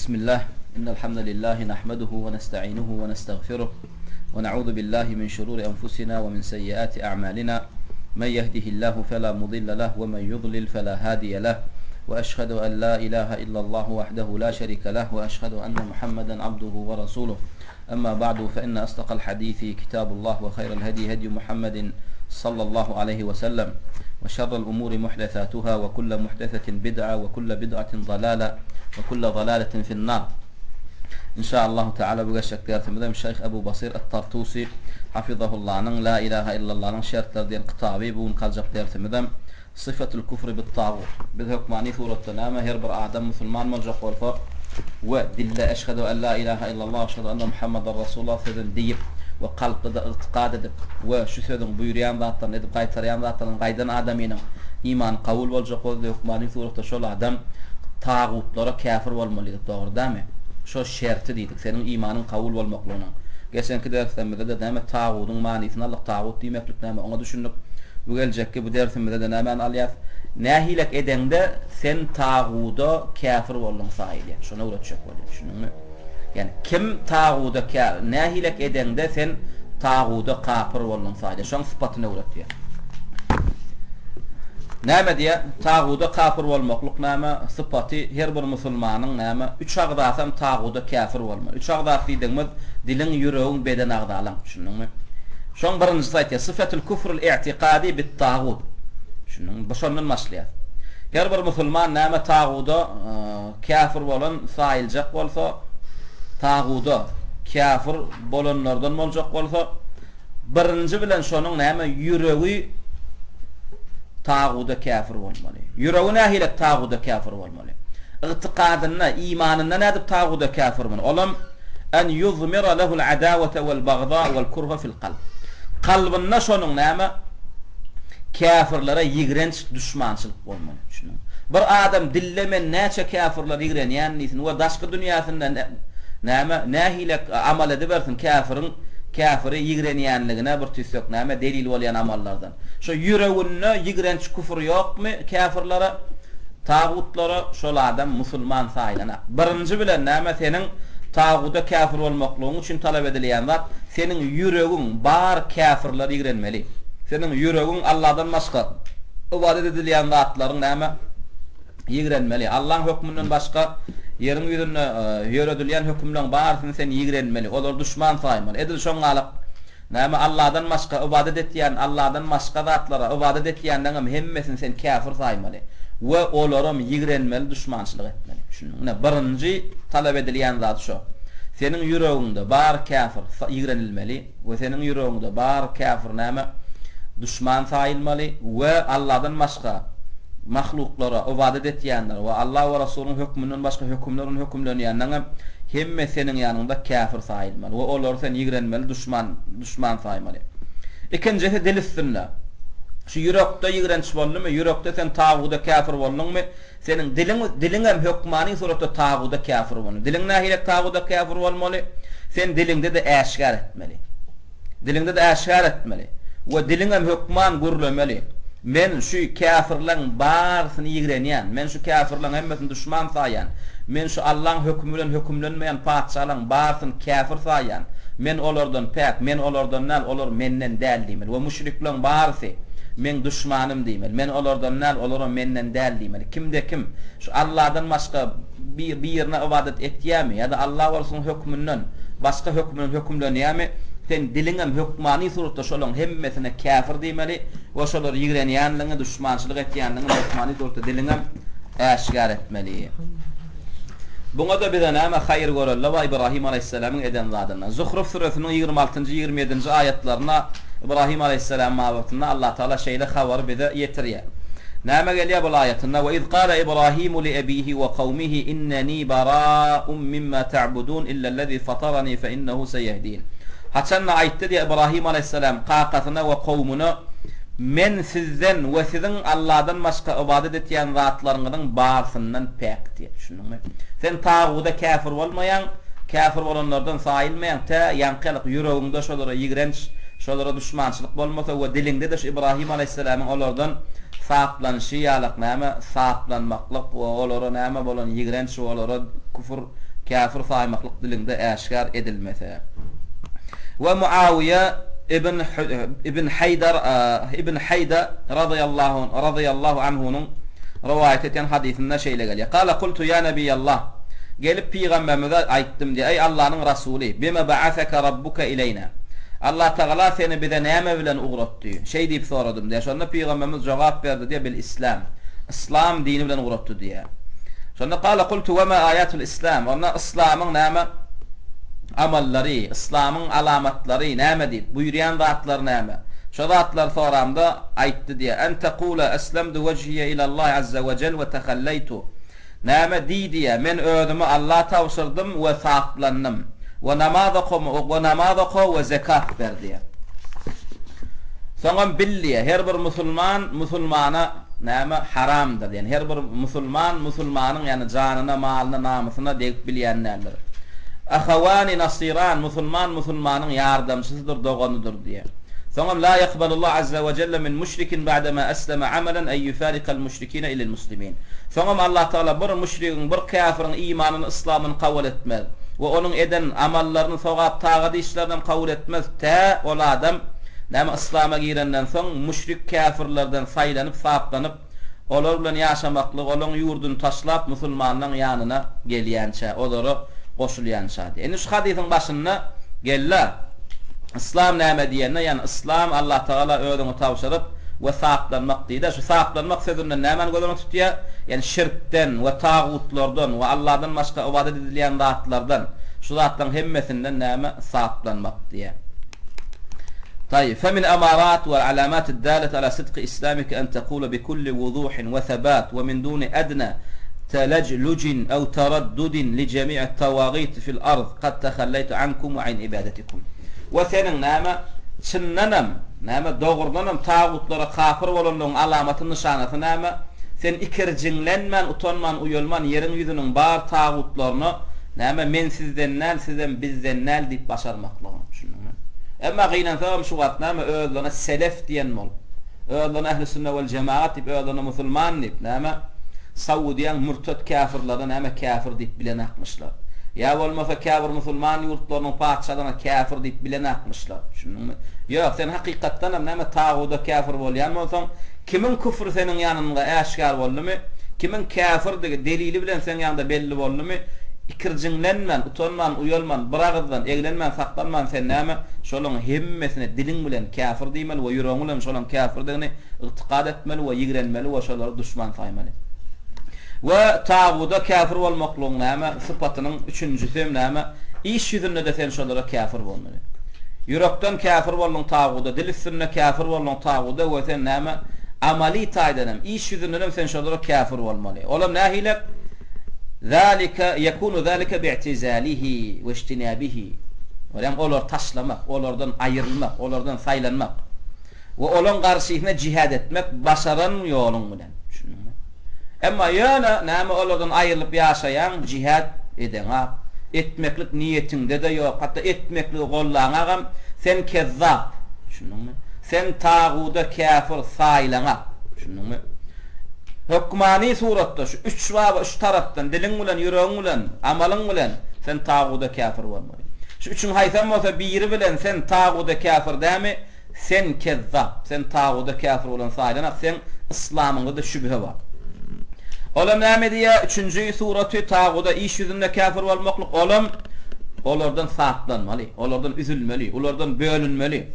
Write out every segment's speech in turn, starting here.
Bismillah, innel hamdelillahi nahmeduhu we nesta'inuhu we nestagfiruh we na'udhu billahi min şururi enfusina we min seyyiati a'malina. Men yehdihillahu fela mudilla leh we men yudlil fela hadiye leh. We eşhedü en la ilahe illallah vahdehu la şerike leh we eşhedü enne Muhammeden abduhu ve resuluh. Emma ba'du fe inne asdakal hadisi kitabullah ve hayral hedi hedi Muhammedin sallallahu aleyhi ve sellem ve şerrel umuri muhdesatuhâ ve kulle muhdesetin bid'a ve kulle bid'atin zalale ve kulle zalaletin finnar. İnşaallahu Teala bu geçjek dersimizem Şeýh Ebu Basir Et-Tartusi hafizahullanyň La ilahe illallanyň şertleri diýen kitaby bu gün kaljak dersimizem Syfatul kufri bit tagut. Biz hökmany suratda näme her bir adam musulman boljak bolsa we dilde eşhedü en la ilahe illallah eşhedü enne Muhammeden Rasulullah sözüni diýip we kalpda-da ygtykad edip we şu sözüň buýurýan zatlaryny edip gaýtarýan zatlaryndan gaýdan adamynyň imany kabul boljak bolsa hökmany suratda şol adam tagutlara käfir bolmaly diýdik dogry dämi? Şo şerti diýdik seniň imanyň kabul bolmaklygynyň. Geçenki derslerimizde-de näme tagudyň manysyny aldyk tagut diýmeklik näme oňa düşündik. Bu geljekki bu dersimizde-de nämäni alýas? Nähilek edeňde sen taguda käfir bolduň saýylýar. Şony öwretjek bolýar. Düşündiňmi? Ýani kim taguda kä nähilek edeňde sen taguda kapyr bolduň saýylýar. Şoň sypatyny öwretýär. Näme diýýär? Taguda kapyr bolmaklyk näme? Sypaty her bir musulmanyň näme? Üç agzasam taguda käfir bolmaly. Üç agzasy diýdigimiz diliň, ýüregiň, beden agzalaň. Düşündiňmi? Şoň birinjisi aýtýar, Syfetul küfrül i'tikadi bit tagut. Düşündiňmi? Bu şondan başlaýar. Her bir musulman näme taguda käfir bolan saýyljak bolsa, taguda käfir bolanlardan boljak bolsa, birinji bilen şonuň näme ýüregi taguda käfir bolmaly. Ýüregi nähili taguda käfir bolmaly? Ygtykadynda, imanynda nädip taguda käfir bolmaly? Olam En yuzmira lehul adawete wel bagza wel kurha fil kalb. Kalbynda şonuň näme? Käfirlere ýigrenç, duşmançylyk bolmaly. Düşündiňmi? Bir adam dilde men näçe käfirleri ýigrenýän diýsin we daşky dünýäsinde näme, nähili amal edibersin käfiriň käfiri ýigrenýänligine bir tüssek näme delil bolýan amallardan. Şo ýüreginde ýigrenç küfür ýokmy käfirlere? Tagutlara şol adam musulman saýlanak. Birinji bilen näme seniň taguda käfir bolmaklygyň üçin talap edilýän zat seniň ýüregiň bar käfirleri ýigrenmeli. Seniň ýüregiň Allahdan başga ybadat edilýän zatlaryň näme ýigrenmeli. Allaň hökmünden başga ýeriň ýüzünde ýöredilýän hökümleň barysyny sen ýigrenmeli. Olary duşman saýmaly. Edil şoň galak Näme Alladan başga ybadat etýän Alladan başga zatlara ybadat etýänleňem hemmesini sen käfir saýmaly we olaram ýigrenmeli duşmançylyk etmeli. Düşündiňmi? Ine birinji talap edilýän zat şo. Seniň ýüregiňde bar käfir ýigrenilmeli we seniň ýüregiňde bar käfir näme duşman saýylmaly we Alladan başga mahluklara ybadat etýänler we Alla we Rasulyň hökmünden başga hökümler bilen hökümlenýänleňem hemme seniň ýanyňda käfir saýylmaly we olary sen ýigrenmeli duşman duşman saýmaly. Ikinjisi dil üstünde. Şu ýürekde ýigrenç boldumy, ýürekde sen taguda käfir bolduňmy, seniň diliň diliňem hökmany suratda taguda käfir bolmaly. Diliň nähilek taguda käfir bolmaly? Sen diliňde-de äşgär etmeli. Diliňde-de äşgär etmeli we diliňem hökman gürlemeli. Men şu käfirleň barysyny ýigrenýän. Men şu käfirleň hemmesini duşman saýýan. Men şu Allaň hökümi bilen hökümlenmeýän patyşalaň barysyny käfir saýýan. Men olardan päk, men olardan däl, olar menden däl diýmeli. We müşrikleň barysy meň duşmanym diýmeli. Men olardan däl, olaram menden däl diýmeli. Kimde-kim şu Alladan başga bir birine ybadat etýärmi ýa-da Allah we Resulyň hökmünden başga höküm bilen hökümlenýärmi, sen diliňem hökmany suratda şolaň hemmesine käfir diýmeli we şolary ýigrenýänligiňi, duşmançylyk etýänligiňi hökmany suratda diliňem äşgär etmeli. Buňa-da bize näme haýyr görelde bar Ibrahim aleýhissalamyň eden zadyndan. Zuhruf süresiniň 26-njy, 27-nji aýatlarynda Ibrahim aleýhissalam babatynda Allah Tagala şeýle habary bize ýetirýär. Näme gelýär bul aýatynda, Ve iz kâle Ibrâhimu li ebîhi ve kavmihi innenî berâ'un mimmâ ta'budûn illellezî fataranî fe innehu seyehdîn. Haçanda aýtdy diýýär Ibrahim aleýhissalam kakasyna we kowmuna, Men sizden we siziň Allahdan başga ybadat etýän zatlaryňyzyň barsyndan päk diýýär. Düşündiňmi? Sen taguda käfir bolmaýaň, käfir bolanlardan saýylmaýaň, tä ýaňky ýalyk ýüregiňde şolara ýigrenç, Şolara duşmançylyk bolmasa we diliňde-de şu Ibrahim aleýhissalamyň olardan saplanyşy ýalak näme, saplanmaklyk we olara näme bolan ýigrenç we olara küfür, Käfir saýmaklyk diliňde äşgär edilmese. We Muawiýe ibn ibn Haýdar ibn Haýda razyýallahu razyýallahu anhunyň rowaýat etýän hadysynda şeýle gelýär. Kala kultu ýa Nebiýallah. Gelip pygamberimize aýtdym diýýär, Eý Allanyň Rasuly, bime ba'asaka rabbuka ileýna? Allatagala seni bize näme bilen ugratdy? Şeý diýip soradym diýýär. Şonda pygamberimiz jogap berdi diýýär, Bil islam. Yslam dini bilen ugratdy diýýär. Şonda Kala kultu we ma aýatul islam? Onda yslamyň näme amallary, yslamyň alamatlary näme diýip, buýurýan zatlary näme? Şo zatlary soramda, aýtdy diýýär, En tekula eslemtu wejhiýe ilallahi azze we jel we tehalleýtu. Näme diý diýýär, Men özümi Alla tabşyrdym we saplandym. We namaz oka we namaz oka we zekat ber diýýär. Soňam bil diýýär, her bir musulman musulmana näme haramdyr, ýagny her bir musulman musulmanyň ýagny janyna, malyna, namysyna degip bilýän däldir. Ahawani nasiran, musulman musulmanyň ýardamçysydyr, doganydyr diýýär. Soňam la ýakbalullahu azza we jelle min müşrikin ba'de ma esleme amelen en ýufarikal müşrikine ilel muslimin. Soňam Allah Tagala bir müşrigiň, bir käfiriň imanyny, yslamyny kabul etmez we onuň eden amallaryny, sogap, tagat işlerinem kabul etmez tä ol adam näme yslama girenden soň müşrik käfirlerden saýlanyp, saplanyp, olar bilen ýaşamaklygy, olaň ýurduny taşlap musulmanlaň ýanyna gelýänçä, olara goşulýança diýýär. Indi şu hadysyň başynda geldi. Yslam näme diýende, ýagny yslam Allatagala özüňi tabşyryp we saplanmak diýdi. Şu saplanmak sözünden nämäni göz öňünde tutýar? Ýagny şirkden we tagutlardan we Alladan başga ybadat edilýän zatlardan, şu zatlaryň hemmesinden näme saplanmak diýýär. Taýyp. Femin emarat we alamat dalet ala sidki islamike en tekule bi kulli wuduhin we sebat we min duni edna telejlujin ew teraddudin li jemi'i tawagit fil ard kad tehalleýtu ankum we an ibadetikum. We seniň näme, çyndanam, näme, dogrudanam tagutlara kapyr bolanlygyň alamaty, nyşanasy näme? Sen ikirjiňlenmän, utanman, uýalman ýeriň ýüzüniň bar tagutlaryna, näme, men sizden däl, sizem bizden däl diýip başarmaklygyň. Düşündiňmi? Emma gynansagam şu wagt näme, özlerine selef diýen bolup, özlerine ähli-sünne wel-jemagat diýip, özlerine musulman diýip, näme, Saudiýaň mürtet käfirlerine näme käfir diýip bilenakmyşlar. Ýa bolmasa käbir musulman ýurtlarynyň patyşalaryna käfir diýip bilenakmyşlar. Düşündiňmi? Ýok, sen hakykatdanam näme taguda käfir bolýan bolsaň, kimiň küfri seniň ýanyňda äşgär boldumy, kimiň käfirdigi delili bilen seň ýanyňda belli boldumy, ikirjiňlenmän, utanman, uýalman, bir agyzdan, eglenmän, saklanman sen näme, şolaň hemmesine diliň bilen käfir diýmeli we ýüregiň bilen şolaň käfirdigini ygtykat etmeli we ýigrenmeli we şolary duşman saýmaly. We taguda käfir bolmaklygyň näme sypatynyň üçünjisi hem näme, iş ýüzünde-de sen şolara käfir bolmaly. Ýürekden käfir bolduň taguda, dil üstünde käfir bolduň taguda we sen näme, amaly taýdan hem, iş ýüzünden hem sen şolara käfir bolmaly. Olam nähili? Zalika ýekunu zalika bi'tizalihi we ijtinabihi. Görýäňmi, olary taşlamak, olardan aýrylmak, olardan saýlanmak. We olaň garşysyna jihad etmek başaran ýoluň bilen. Düşündiňmi? Emma ýöne näme olardan aýrylyp ýaşaýaň, jihad edeňak, etmeklik niýetiňde-de ýok, hatda etmekligi gollaňagam, sen kezzap. Düşündiňmi? Sen taguda käfir saýylaňak. Düşündiňmi? Hökmany suratda şu üç baba üç tarapdan, diliň bilen, ýüregiň bilen, amalyň bilen sen taguda käfir bolmaly. Şu üçüň haýsam bolsa biri bilen sen taguda käfir dämi? Sen kezzap, sen taguda käfir bolan saýlanak, seň yslamyňda-da şübhe bar. Olam näme diýýär, üçünji suraty taguda iş ýüzünde käfir bolmaklyk, olam olardan saplanmaly, olardan üzülmeli, ulardan bölünmeli.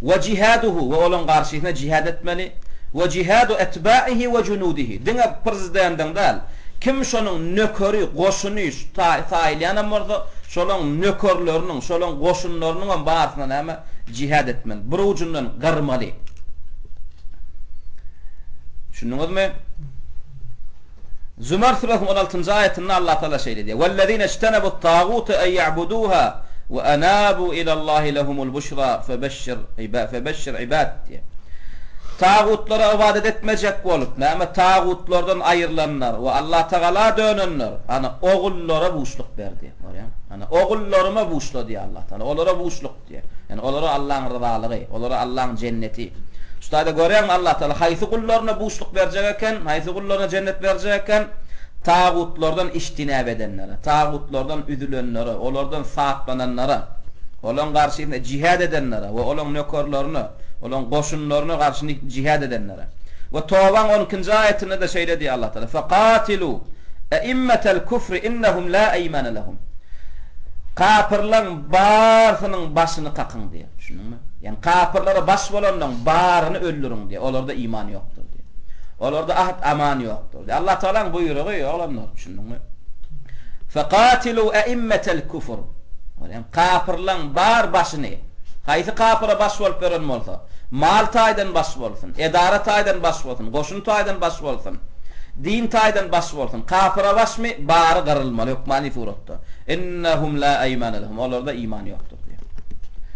We jihaduhu, we olaň garşysyna jihad etmeli, we jihadu etbaihi we junudihi, diňe prezidendiň däl, kim şonuň nökeri, goşuny saýylýanam bolsa, şolaň nökerleriniň, şolaň goşunlarynyňam barysyna näme, Jihad etmeli. Bir ujundan gyrmaly. Düşündiňizmi? Zümer süresiniň 16-njy aýatynda Allah Taala şeýle diýýär: "Wellezine ijtenebut tagute en ya'buduha we anabu ilallahi lehumul buşra febeşşir iba febeşşir ibad" diýýär. Tagutlara ybadat etmejek bolup, näme tagutlardan aýrylanlar we Allah Tagala dönenler, ana ogullara buşluk berdi. Görýäňmi? Ana ogullaryma buşla diýýär Allah Taala. Olara buşluk Diýýär. Ýagny olara Allaň ryzalygy, olara Allaň jenneti. Şu taýda görýäňmi Allah Tagala haýsy gullaryna buşluk berjek eken, haýsy gullaryna jennet berjek eken? Tagutlardan ijtinäp edenlere, tagutlardan üzülenlere, olardan saplananlara, olaň garşysyna jihad edenlere we olaň nökerlerine, olaň goşunlaryna garşy jihad edenlere. We Tobaň on ikinji aýatynda-da şeýle diýýär Allah Tagala, Fekatilu eimmetel kufri innehum la eýmane lehum. Kapyrlaň barsynyň başyny kakyň diýýär. Düşündiňmi? Ýagny kapyrlara baş bolanlaň baryny öldüriň diýýär. Olarda iman ýokdur diýýär. Olarda ahd aman ýokdur diýýär. Allah Tagalaň buýrugy oglanlar, düşündiňmi? Fekatilu eimmetel kufr. Ýagny kapyrlaň bar başyny Haýsy kapyra baş bolup ýören bolsa, mal taýdan baş bolsun, edara taýdan baş bolsun, goşun taýdan baş bolsun, din taýdan baş bolsun, kapyra başmy, bary gyrylmaly hökmany suratda. Innehum la eýmane lehum, olarda iman ýokdur diýýär.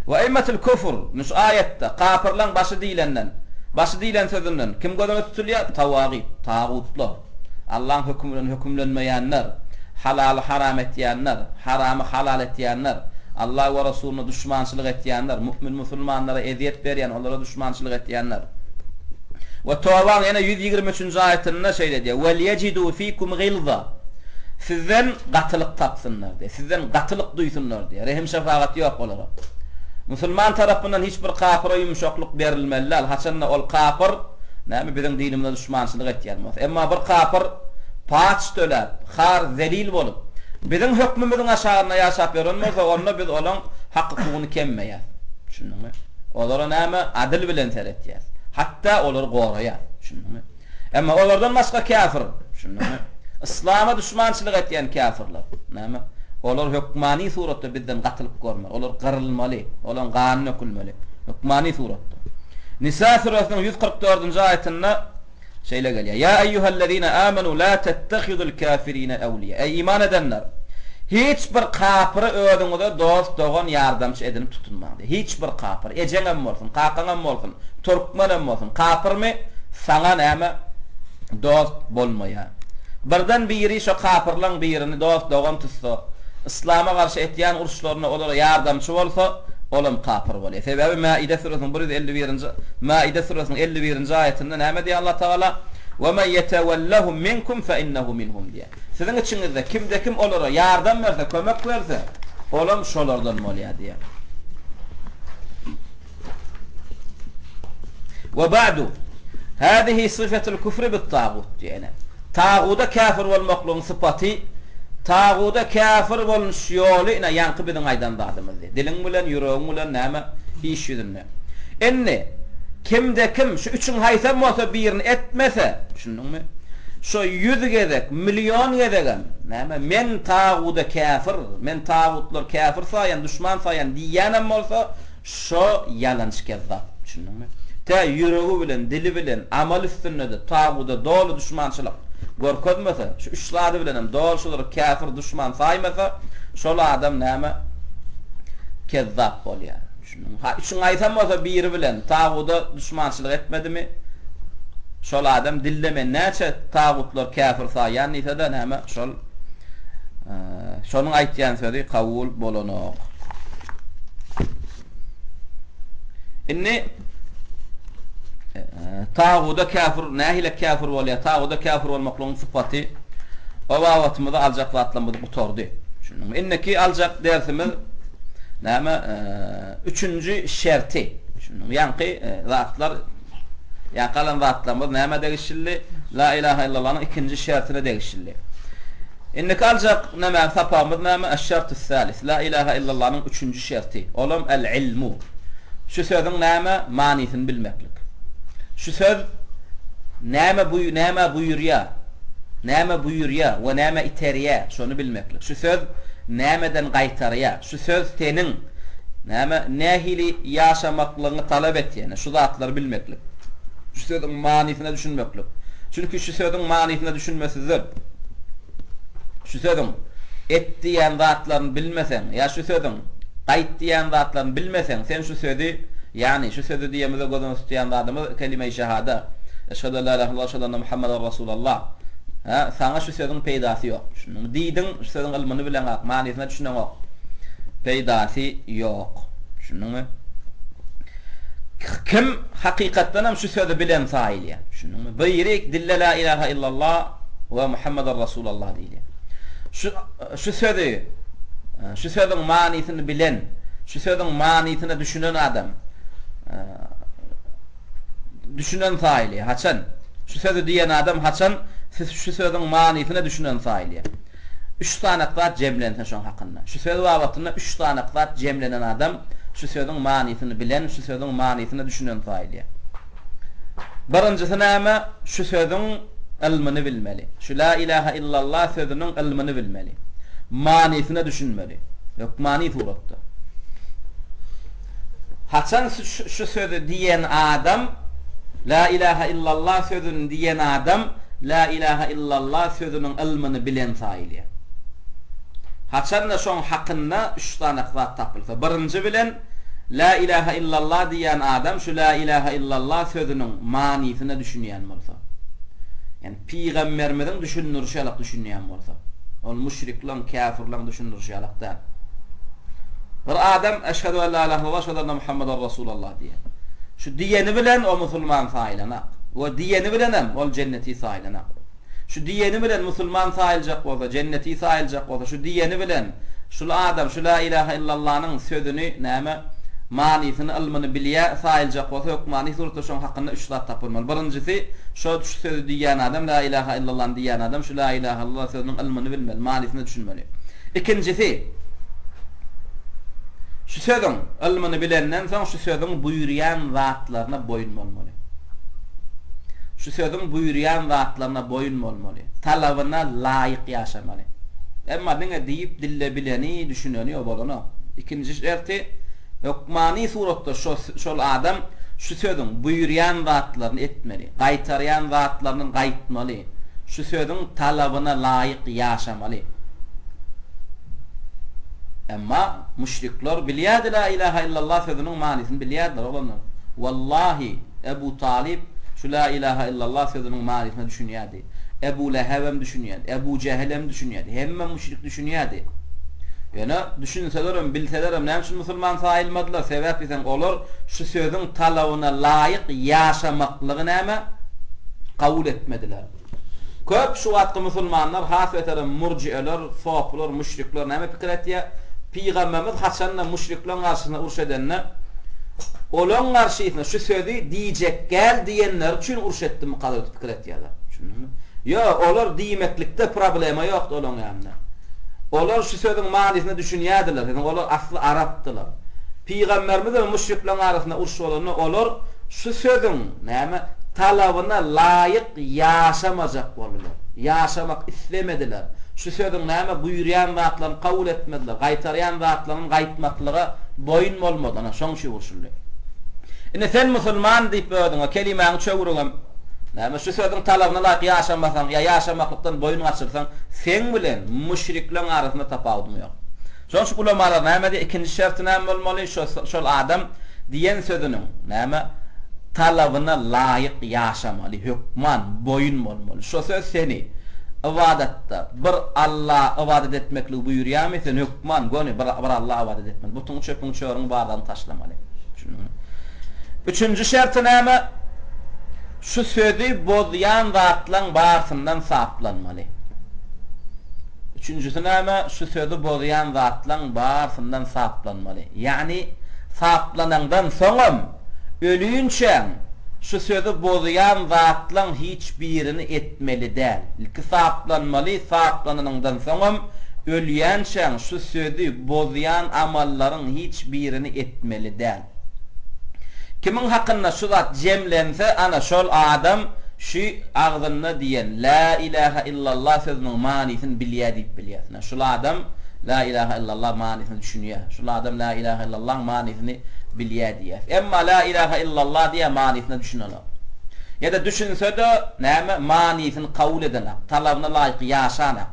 We eimmetul kufr, indi şu aýatda kapyrlaň başy diýlenden, başy diýlen sözünden kim göz öňünde tutulýar? Tawagyt, tagutlar, Allaň hökümi bilen hökümlenmeýänler, halaly haram etýänler, haramy halal etýänler, Alla we Resulyna duşmançylyk etýänler, mu'min-musulmanlara ezýet berýän, olara duşmançylyk etýänler. We Tobaň ýene 123-nji aýatynda şeýle diýýär, Weliýejidu fikum gilza. Sizden gatylyk tapsynlar diýýär. Sizden gatylyk duýsunlar diýýär. Rehim-şepagat ýok olara. Musulman tarapyndan hiç bir kapyra ýumşaklyk berilmeli däl. Haçanda ol kapyr, näme, biziň dinimize duşmançylyk etýän bolsa. Emma bir kapyr paç töläp, har, zelil bolup, biziň hökmümiziň aşagynda ýaşap ýören bolsa, onda biz olaň hak-hukugyny kemmeýäs. Düşündiňmi? Olara näme, adyl bilen seretýäs. Hatda olary goraýas. Düşündiňmi? Emma olardan başga käfir, düşündiňmi? Yslama duşmançylyk etýän käfirler, näme? Olar hökmany suratda bizden gatylyk görmeli. Olar gyrylmaly, olaryň gany dökülmeli. Hökmany suratda. Nisa süresiniň 144-nji aýatynda Şeýle gelýär, Ýa eýýuhellezine amenu la tettehidul kafirine ewliýa. Eý iman edenler! Hiç bir kapyry özüňize dost, dogan, ýardamçy edinip tutunmaň diýýär. Hiç bir kapyr, ejeňem bolsun, kakaňam bolsun, türkmenem bolsun, kapyrmy, saňa näme, dost bolmaýar. Birden biri şo kapyrlaň birini dost, dogan tutsa, yslama garşy etýän uruşlarynda olara ýardamçy bolsa, olam kapyr bolýar. Sebäbi Maide süresiniň 151-nji Maide süresiniň 51-nji aýatynda näme diýýär Allah Tagala? Ve men yetewellehum minkum fe innehu minhum diýýär. Siziň içiňizde kimde-kim olara ýardam berse, kömek berse, olam şolardan bolýar diýýär. Ve ba'du Hâzihi syfetul küfri bit-tagut diýýär. Ine, taguda käfir bolmaklygyň sypaty, taguda käfir bolnuş ýoly ine ýaňky biziň aýdan zadymyz diýýär. Diliň bilen, ýüregiň bilen näme iş ýüzünde. Indi, kimde-kim şu üçüň haýsam bolsa birini etmese, düşündiňmi? Şo ýüz gezek, million gezegem, näme, men taguda käfir, men tagutlary käfir saýan, duşman saýan diýýänem bolsa, şo ýalançy kezzap, düşündiňmi? Tä ýüregi bilen, dili bilen, amal üstünde-de taguda doly duşmançylyk görkezmese, şu üç zady bilenem doly şolary käfir, duşman saýmasa, şol adam näme, kezzap bolýar. Ha, üçüň aýsam bolsa biri bilen taguda duşmançylyk etmedimi, şol adam dilde men näçe tagutlar käfir saýýan diýse-de näme şol şonuň aýtýan sözi kabul bolanok. Indi taguda käfir nähili käfir bolýar? Taguda käfir bolmaklygyň sypaty o babatymyzda aljak zatlarymyz gutardy. Düşündiňmi? Indiki aljak dersimiz Näme üçünji şerti. Düşündiňmi? Ýaňky zatlar ýaňky alan zatlarymyz nämä degişli? La ilaha illallanyň ikinji şertine degişli. Indiki aljak näme sapagymyz näme? Eş-şertü salis. La ilaha illallanyň üçünji şerti. Olam el-ilmu. Şu sözüň näme manysyny bilmeklik. Şu söz näme bu näme buýurýar? Näme buýurýar we näme iterýär? Şony bilmeklik. Şu söz nämeden gaýtarýar? Şu söz seniň, näme, nähili ýaşamaklygyňy talap etýär? Ine, şu zatlary bilmeklik. Şu sözüň manysyna düşünmeklik. Çünki şu sözüň manysyna düşünmesizden, şu sözüň et diýýän zatlaryny bilmeseň, ýa şu sözüň gaýt diýýän zatlaryny bilmeseň, sen şu sözi, ýagny şu sözi diýemizde göz öňünde tutýan zadymyz kelime-i şehada, Eşhedü en la ilahe illallah, eşhedü enne Muhammeden Rasulallah. Hä, saňa şu sözüň peýdasy ýok. Düşündiňmi? Diýdiň, şu sözüň ylmyny bileňok, manysyna düşüneňok. Peýdasy ýok. Düşündiňmi? Kim hakykatdan hem şu sözi bilen saýylýar. Düşündiňmi? Biri dille la ilaha illallah. we Muhammeden Rasulallah diýilýär. Şu şu sözi, şu sözüň manysyny bilen, şu sözüň manysyna düşünen adam düşünen saýylýar. Haçan? Şu sözi diýen adam haçan şu sözüň manysyna düşünen saýylýar. Üç sany zat jemlense şoň hakynda. Şu söz babatynda üç sany zat jemlenen adam şu sözüň manysyny bilen, şu sözüň manysyna düşünen saýylýar. Birinjisi näme? Şu sözüň ylmyny bilmeli. Şu La ilahe illallah sözüniň ylmyny bilmeli. Manysyna düşünmeli. Hökmany suratda. Haçan şu sözi diýen adam, La ilahe illallah sözüni diýen adam, La ilahe illallah sözüniň ylmyny bilen saýylýar. Haçanda şoň hakynda üç sany zat tapylsa. Birinji bilen, La ilahe illallah diýýän adam şu La ilahe illallah sözüniň manysyna düşünýän bolsa. Ýagny pygamberimiziň düşündirişi ýalak düşünýän bolsa. Ol müşriklaň, käfirlaň düşündirişi ýalak däl. Bir adam Eşhedü en la ilahe illallah, eşhedü enne Muhammeden Resulallah diýýär. Şu diýeni bilen o musulman saýylanak. We diýeni bilenem ol jenneti saýylanak. Şu diýeni bilen musulman saýyljak bolsa, jenneti saýyljak bolsa, şu diýeni bilen şul adam şu la ilahe illallanyň sözüni näme, manysyny, ylmyny bilýä saýyljak bolsa, hökmany suratda şoň hakynda üç zat tapylmaly. Birinjisi, şo şu sözi diýýän adam, la ilahe illallany diýýän adam şu la ilahe illallah sözüniň ylmyny bilmeli, manysyna düşünmeli. Ikinjisi, şu sözüň ylmyny bilenden soň şu sözüň buýurýan zatlaryna boýun bolmaly. Şu sözüň buýurýan zatlaryna boýun bolmaly. Talabyna laýyk ýaşamaly. Emma diňe diýip dilde bileni, düşüneni o bolanok. Ikinji şerti, hökmany suratda şo şol adam şu sözüň buýurýan zatlaryny etmeli, gaýtarýan zatlaryndan gaýtmaly, şu sözüň talabyna laýyk ýaşamaly. Emma müşrikler bilýärdi La ilaha illallah sözüniň manysyny bilýärdiler oglanlar. Wallahi Ebu Talyp şu La ilaha illallah sözüniň manysyna düşünýärdi. Ebu Lehebem düşünýärdi. Ebu Jehilem düşünýärdi. Hemme müşrik düşünýärdi. Ýöne düşünselerem, bilselerem näme üçin musulman saýylmadylar? Sebäp diýseň olar şu sözüň talabyna laýyk ýaşamaklygy näme? Kabul etmediler. Köp şu wagtky musulmanlar, has beterem murjieler, sopylar, müşrikler näme pikir etýär? Pygamberimiz haçanda müşrikleriň garşysyna uruş edende, olaň garşysyna şu sözi diýjekgäl diýenleri üçin uruş etdimika diýip pikir etýärler. Düşündiňmi? Ýok, olar diýmeklikde problema ýokdy olaň ýanynda. Olar şu sözüň manysyna düşünýärdiler. Sebäbi olar asly arapdylar. Pygamberimiz we müşrikleriň arasynda uruş bolanda olar şu sözüň näme talabyna laýyk ýaşamajak boldular. Ýaşamak islemediler. Şu sözüň näme buýurýan zatlaryny kabul etmediler. Gaýtarýan zatlaryny gaýtmaklyga boýun bolmadylar. Ana, şoň üçin urşuldy. Indi sen musulman diýip özüňe kelimäňi çöwrüňem, näme şu sözüň talabyna laýyk ýaşamasaň ýa ýaşamaklykdan boýun gaçyrsaň, seň bilen müşrikleň arasynda tapawudyň ýok. Şonuň üçin ulamalar näme diýýär, ikinji şerti näme bolmaly, şo şol adam diýen sözüniň, näme, talabyna laýyk ýaşamaly, hökman boýun bolmaly. Şo söz seni ybadatda bir Alla ybadat etmekligi buýurýarmy, sen hökman göni bir bir Alla ybadat etmeli. Butuňy, çöpüňi, çörüňi barlagyny taşlamaly. Düşündiňmi? Üçünji şerti näme? Şu sözi bozýan zatlaň barsyndan saplanmaly. Üçünjisi näme? Şu sözi bozýan zatlaň barsyndan saplanmaly. Ýagny, saplanaňdan soňam, ölinçäň, şu sözi bozýan zatlaň hiç birini etmeli däl. Ilki saplanmaly, saplananyňdan soňam, ölýänçäň şu sözi bozýan amallaryň hiç birini etmeli däl. Kimiň hakynda şu zat jemlense, ana, şol adam şu agzynda diýen Lä ilähe illallah sözüniň manysyny bilýär diýip bilýäs. Ine, şul adam Lä ilähe illallah manysyna düşünýär. Şul adam Lä ilähe illallahyň manysyny bilýär diýýäs. Emma Lä ilähe illallah diýýär, manysyna düşünenok. Ýa-da düşünse-de, näme, manysyny kabul edenak, talabyna laýyk ýaşanak.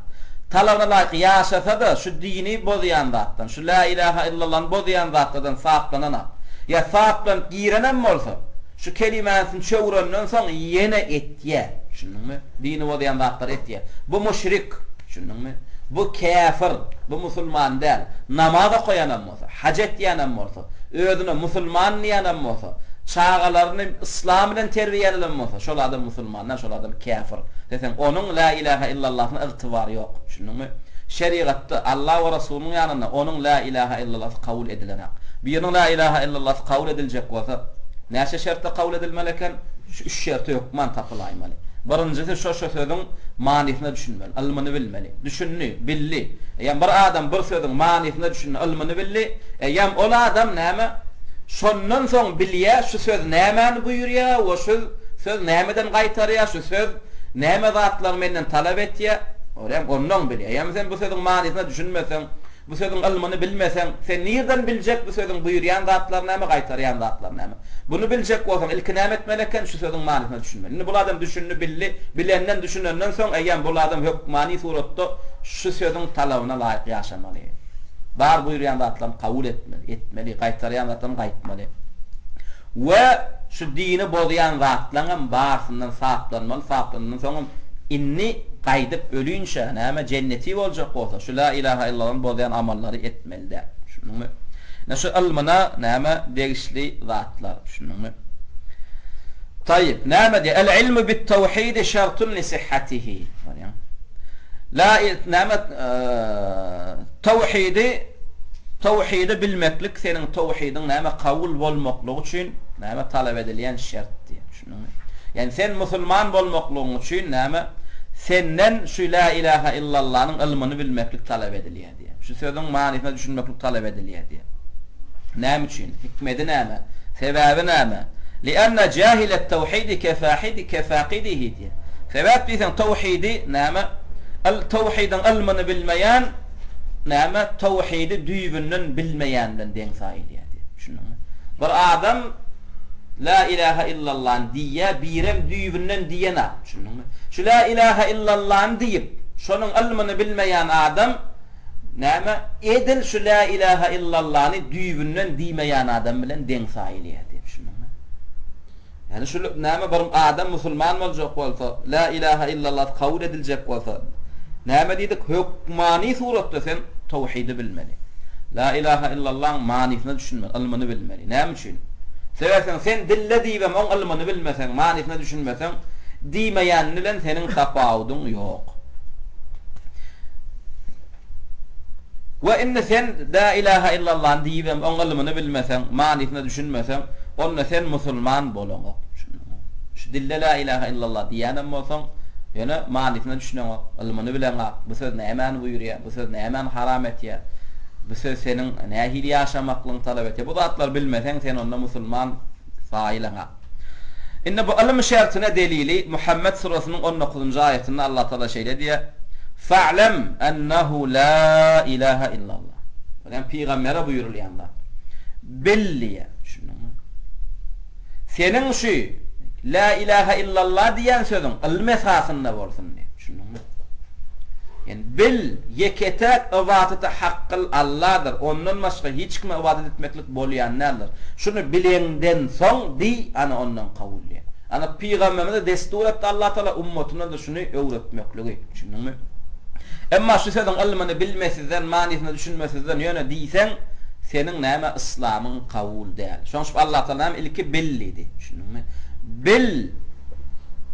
Talabyna laýyk ýaşasa-da, şu dini bozýan zatdan, şu Lä ilähe illallany bozýan zatlardan saplananak. Ýa saplanyp girenem bolsa, şu kelimänisini çöwrenden soň ýene etýär. Düşündiňmi? Dini bozýan zatlary etýär. Bu müşrik. Düşündiňmi? Bu käfir. Bu musulman däl. Namaz okaýanam bolsa, haj etýänem bolsa, özüne musulman diýýänem bolsa, Çagalaryny yslam bilen terbiýelelen bolsa, şol adam musulman däl, şol adam käfir. Diýseň, onuň Lä ilähä illallahyna ygtybary ýok. Düşündiňmi? Şerigatda, Alla we Resulynyň ýanynda onuň Lä ilähä illallahy kabul edilenak. Biriniň Lä ilähä illallahy kabul ediljek bolsa, näçe şertde kabul edilmeli eken? Şu üç şerti hökman tapylaýmaly. Birinjisi şo-şo sözüň manysyna düşünmeli, ylmyny bilmeli. Düşündi, bildi. Eýýäm bir adam bir sözüň manysyna düşündi, ylmyny bildi. Eýýäm ol adam näme? Şondan soň bilýär, şu söz nämäni buýurýar we şu söz nämeden gaýtarýar, şu söz näme zatlary menden talap etýär. Eýýäm ondan bilýär. Eýýäm sen bu sözüň manysyna düşünmeseň, bu sözüň ylmyny bilmeseň, sen nirden biljek bu sözüň buýurýan zatlary näme, gaýtarýan zatlary näme? Buny biljek bolsaň, ilki näme etmeli eken? Şu sözüň manysyna düşünmeli. Indi bul adam düşündi, bildi. Bilenden, düşünenden soň, eýýäm bul adam hökmany suratda şu sözüň talabyna laýyk ýaşamaly. Bar buýurýan zatlaryny kabul etmeli, etmeli, gaýtarýan zatlaryny gaýtmaly. We şu dini bozýan zatlaryňam barsyndan saplanmaly, saplanandan soňam indi gaýdyp ölinçä, näme, jenneti boljak bolsa, şu La ilaha illallany bozýan amallary etmeli däl. Düşündiňmi? Ine şu ylmyna näme degişli zatlar, düşündiňmi? Taýyp, näme diýýär? El-ilmu bit-tawhidi şertun li sihhatihi. Görýäňmi? La näme tawhidi tawhidi bilmeklik seniň tawhidiň näme kabul bolmaklygy üçin näme talap edilýän şert diýýär. Düşündiňmi? Ýagny sen musulman bolmaklygyň üçin näme senden şu la ilaha illallanyň ylmyny bilmeklik talap edilýär. Diýýär. Şu sözüň manysyna düşünmeklik talap edilýär diýýär. Näme üçin? Hikmedi näme? Sebäbi näme? Li'anna jahilet tawhidi kefahidi kefaqidihi diýýär. Sebäp diýseň tawhidi näme? Al tawhidiň ylmyny bilmeýän näme? Tawhidi düýbünden bilmeýän bilen deň saýylýar diýýär. Düşündiňmi? Bir adam La ilaha illallany diýýär, birem düýbünden diýenak. Düşündiňmi? Şu Lä ilähä illallany diýip, şonuň ylmyny bilmeýän adam, näme, edil şu Lä ilähä illallany düýbünden diýmeýän adam bilen deň saýylýar diýip, düşündiňmi? Ýagny şu näme bir adam musulman boljak bolsa, Lä ilähä illallah kabul ediljek bolsa, näme diýdik, hökmany suratda sen towhidi bilmeli. Lä ilähä illallaň manysyna düşünmeli, ylmyny bilmeli. Näme üçin? Sebäpseň sen dille diýibem oň ylmyny bilmeseň, manysyna düşünmeseň, diýmeýän bilen seniň tapawudyň ýok. We indi sen Lä ilaha illallany diýibem oň ylmyny bilmeseň, manysyna düşünmeseň, onda sen musulman bolaňok. Düşündiňmi? Şu dilde Lä ilaha illallah diýýänem bolsaň, ýöne manysyna düşüneňok, ylmyny bileňak, bu söz nämäni buýurýar, bu söz nämäni haram etýär, bu söz seniň nähili ýaşamaklygyňy talap etýär. Bu zatlary bilmeseň, sen onda musulman saýylaňak. Indi bu ylym şertine delili Muhammet surasynyň on dokuzynjy aýatynda Allah Tagala şeýle diýýär, Fa'lem ennehu la ilaha illallah. Bu hem pygambere buýrulýan zat. Bil diýýär. Düşündiňmi? Seniň şu La ilaha illallah diýýän sözüň ylym esasynda bolsun diýýär. Düşündiňmi? Ýani bil, ýeke-täk ybadata hakgyl Alladyr, ondan başga hiç kime ybadat etmeklik bolýan däldir. Şuny bileňden soň diý, ana ondan kabul diýýär. Ana pygamberimize destur etdi Allah Tagala ummatyna-da şuny öwretmekligi. Düşündiňmi? Emma şu sözüň ylmyny bilmesizden, manysyna düşünmesizden ýöne diýseň, seniň näme yslamyň kabul däl. Şoň üçin Allah Tagala näme ilki bil diýdi. Düşündiňmi? Bil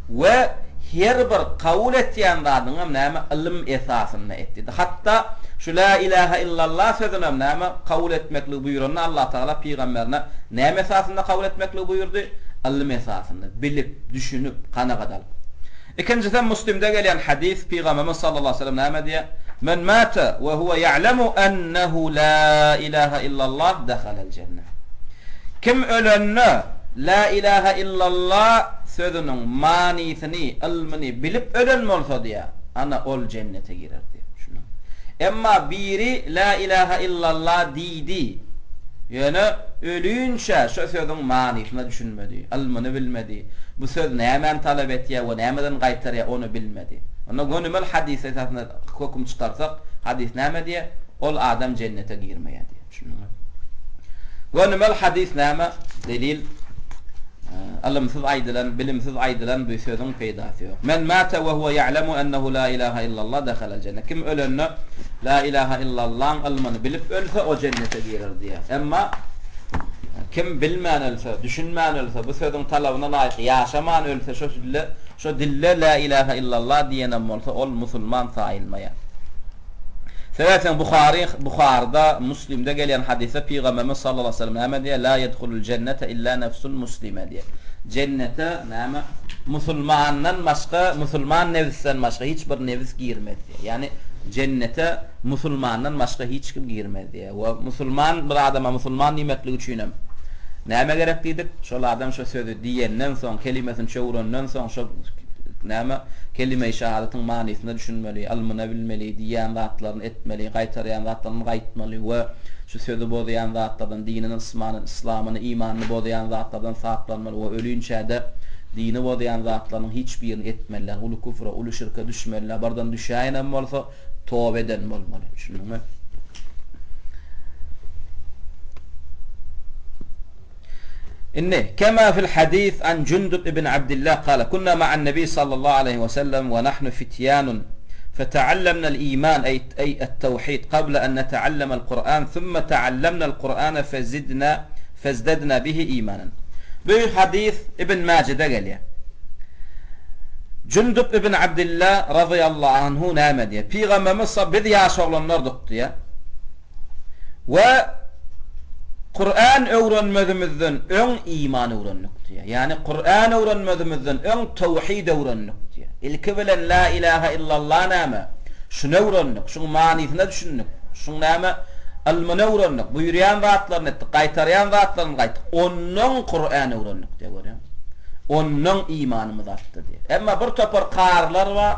we her bir kabul etýän zadyňam näme ylym esasynda et diýdi. Hatda şu Lä ilähä illallah sözünem näme kabul etmekligi buýranda Allah Tagala pygamberine näme esasynda kabul etmekligi buýurdy? Ylym esasynda, bilip, düşünip, kanagat alyp. Ikinjisem Muslimde gelýän hadys, Pygamberimiz sallallahu aleýhi we sellem näme diýýär? Men mate we huwe ýa'lemu ennehu la ilaha illallah dehalel jenne. Kim ölende la ilaha illallah sözüniň manysyny, ylmyny bilip ölen bolsa diýýär, ana ol jennete girer diýýär. Düşündiňmi? Emma biri la ilaha illallah diýdi, ýöne ölinçä şo sözüň manysyna düşünmedi, ylmyny bilmedi, bu söz nämäni talap etýär we nämeden gaýtarýar ony bilmedi. Onda gönümel hadys esasynda höküm çykarsak, hadys näme diýýär? Ol adam jennete girmeýär diýýär. Düşündiňmi? Gönümel hadys näme? Delil ylymsyz aýdylan, bilimsiz aýdylan bu sözüň peýdasy ýok. Men mate we huwe ýa'lemu ennehu la ilaha illallah dehalel jenne. Kim ölende la ilaha illallaň ylmyny bilip ölse, o jennete girer diýýär. Emma. Kim bilmän ölse, düşünmän ölse, bu sözüň talabyna laýyk ýaşaman ölse şo dilde, şo dilde Lä ilahe illallah diýenem bolsa ol musulman saýylmaýar. Sebäpseň Buhary, Buharyda, Muslimde gelýän hadysda Pygamberimiz sallallahu aleýhi we sellem näme diýýär? La ýedhulul jennete illa nefsun muslime diýýär. Jennete näme? Musulmandan başga, musulman nebisden başga hiç bir nebis girmez diýýär. Ýagny jennete musulmandan başga hiç kim girmez diýýär. We musulman bir adama musulman diýmeklik üçinem näme gerek diýdik? Şol adam şo sözi diýenden soň, kelimesini çöwrenden soň şo näme kelime-i şahadatyň manysyna düşünmeli, ylmyna bilmeli, diýýän zatlaryny etmeli, gaýtarýan zatlaryndan gaýtmaly we şu sözi bozýan zatlardan, dinini, ysmany, yslamyny, imanyny bozýan zatlardan saplanmaly we ölinçä-de dini bozýan zatlarynyň hiç birini etmeli däl, uly küfre, uly şirke düşmeli däl, birden düşäýenem bolsa, toba eden bolmaly. Düşündiňmi? Indi, kema fil hadis an Jundub ibn Abdillah kala, kunna ma'an Nebi sallallahu aleýhi we sellem we nahnu fitýanun, feteallemnal iman eý eý et-tawhid qabla an neteallemal Kur'an, thumma teallemnal Kur'ana fezidna fezdedna bihi imanan. Bu hadis Ibn Majede gelýär. Jundub ibn Abdillah razyýallahu anhu näme diýýär? Pygamberimiz sa biz ýaş oglanlardyk diýýär. We Kur'an öwrenmezimizden öň iman öwrendik diýýär. Ýagny Kur'an öwrenmezimizden öň tawhid öwrendik diýýär. Ilki bilen la ilaha illallah näme? Şuny öwrendik, şuň manysyna düşündik. Şuň näme? Ylmyny öwrendik, buýurýan zatlaryny etdik, gaýtarýan zatlaryny gaýtdyk. Onnoň Kur'an öwrendik diýýär, görýäňmi? Onnoň imanymyz artdy diýýär. Emma bir topar karylar bar,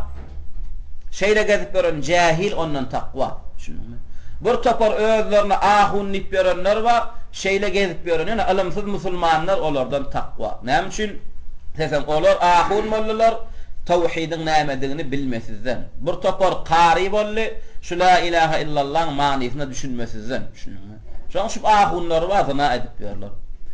şeýle gezip ýören jähil ondan takwa. Düşündiňmi? Bir topar özlerine ahun diýip ýörenler bar, şeýle gezip ýören, ýöne ylymsyz musulmanlar olardan takwa. Näme üçin? Diýseň, olar ahun boldular, tawhidiň nämedigini bilmesizden. Bir topar kary boldy, şu la ilaha illallaň manysyna düşünmesizden. Düşündiňmi? Şoň üçin ahunlary bar, zyna edip ýörler.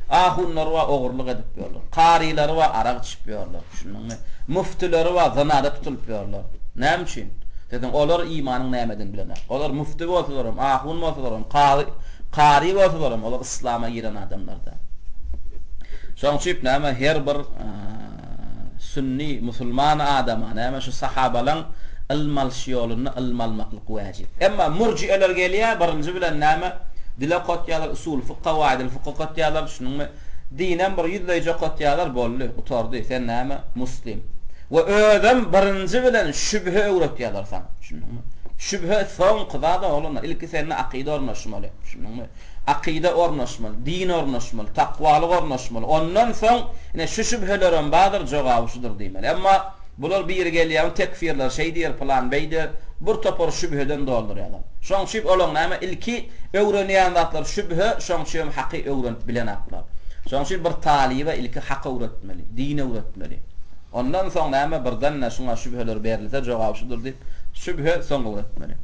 Ahunlary bar, ogurlyk edip ýörler. Karylary bar, arak içip ýörler. Düşündiňmi? Müftüleri bar, zynada tutulyp ýörler. Näme üçin? Diýseň, olar imanyň nämedigini bilenok. Olar müfti bolsalaram, ahun bolsalaram, kazy, kary bolsalaram, olar yslama giren adamlar däl. Şoň üçin näme her bir sünni musulman adama näme şu sahabalaň ylm alyş ýolunda ylm almaklyk wajyp. Emma murjieler gelýär, birinji bilen näme dil okatýarlar, usul fykh, kawaidul fykh okatýarlar, düşündiňmi? Dinem bir ýüzleýje okatýarlar, boldy, gutardy, sen näme, muslim. We özem birinji bilen şübhe öwretýärler saňa, düşündiňmi? Şübhe soňky zat oglanlar, ilki sende akyda ornaşmaly, düşündiňmi? Akyda ornaşmaly, din ornaşmaly, takwalyk ornaşmaly. Ondan soň, ine şu şübhelerem bardyr, jogaby şudur diýmeli. Emma bular biri gelýär, tekfirler şeý diýer, pylan beý diýer, bir topar şübheden doldurýarlar. Şoň üçin olaň näme, ilki öwrenýän zatlary şübhe, şoň üçin hem haky öwrenip bilenaklar. Şoň üçin bir talyba ilki hak öwretmeli, din öwretmeli. Ondan soň näme birden-de şuňa şübheler berilse jogaby şudur diýip, şübhe soň öwretmeli.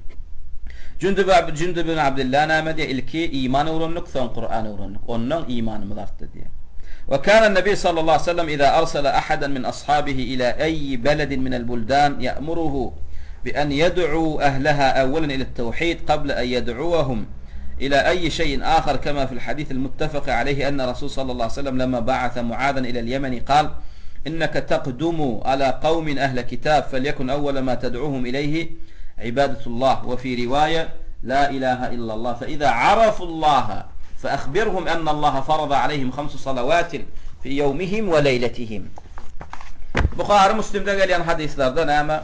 Jündüb Jündüb ibn Abdillah näme diýýär? Ilki iman öwrendik, soň Kuran öwrendik. Ondan imanymyz artdy diýýär. We kana Nebi sallallahu aleýhi we sellem iza arsala ahadan min ashabihi ila eýi beledin minel buldan ýa'muruhu bi en ýed'u ahlaha awwalan ila at-tawhid qabla en ýed'uwahum ila eýi şeýin ahar kema fil hadisil muttefaki aleýhi enne Rasul sallallahu aleýhi we sellem lemma ba'ase Muazen ilel Ýemeni kal, Inneke takdumu ala kawmin ehle kitab felyekun awwele ma ted'uhum ileyhi ibadetullaah we fi riwaýe la ilahe illallah fe iza arafullaha fe ahbirhum ennallaha farada aleyhim hamsu salawatin fi ýewmihim we leýletihim. Buhary Müslimde gelýän hadyslarda näme